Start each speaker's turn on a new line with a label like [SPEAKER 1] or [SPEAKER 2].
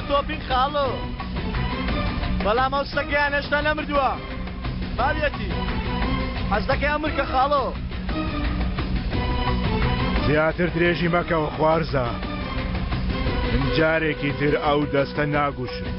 [SPEAKER 1] تۆپین خاڵۆ. بەڵام ئەو سەگەیان هێشتا نەمردووە. ماویەتی. حەز دەکەی ئەمرکە خاڵۆ.
[SPEAKER 2] زیاتر درێژی مەکەوە خوارزا. من جارێکی تر ئەو دەستە ناگوشم.